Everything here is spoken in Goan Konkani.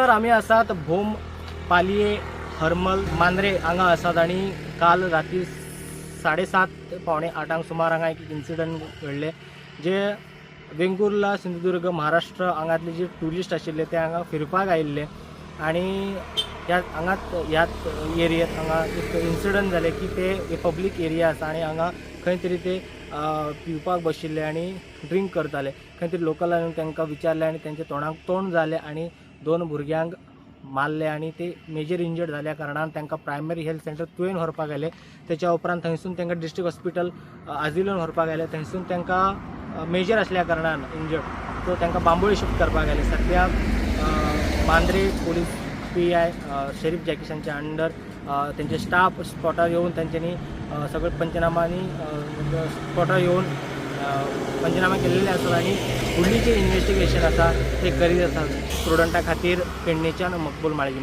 नमस्कार. आमी आसात भोम पालये हरमल मांद्रे हांगा आसात आनी काल राती 7:30 7:45 सुमार हांगा एक इन्सिडंट घडले, जे वेंगुर्ला, सिंधुदुर्ग, महाराष्ट्र हांगातले जे ट्युरिस्ट आशिल्ले ते हांगा फिरपाक आयिल्ले आनी ह्या हांगात ह्याच एरियेत हांगा एक इन्सिडंट जालें की ते पब्लीक एरिया आसा आनी हांगा खंय तरी ते पिवपाक बशिल्ले आनी ड्रिंक करताले. खंय तरी लोकलान तांकां विचारलें आनी तेंच्या तोंडाक तोंड जालें आनी दोन भुरग्यांक मारले आनी ते मेजर इंजर्ड जाल्या कारणान तांकां प्रायमरी हेल्थ सेंटर तुयेन व्हरपाक आयले. तेच्या उपरांत थंयसून तांकां डिस्ट्रिक्ट हॉस्पिटल आजिलोन व्हरपाक आयले. थंयसून तांकां मेजर आसल्या कारणान इंजर्ड, सो तांकां बांबोळी शिफ्ट करपाक आयले. सद्या मांद्रे पोलीस पीआय शरीफ जॅकिशांच्या अंडर तेंचे स्टाफ स्पॉटार येवन तेंच्यांनी सगळे पंचनामा आनी स्पॉटार येवन पंचनामा केलेले आसात आनी फुडली जे इन्व्हेस्टिगेशन आसा ते करीत आसात. स्टुडंटा खातीर पेडणेच्यान मकबूल माळजी.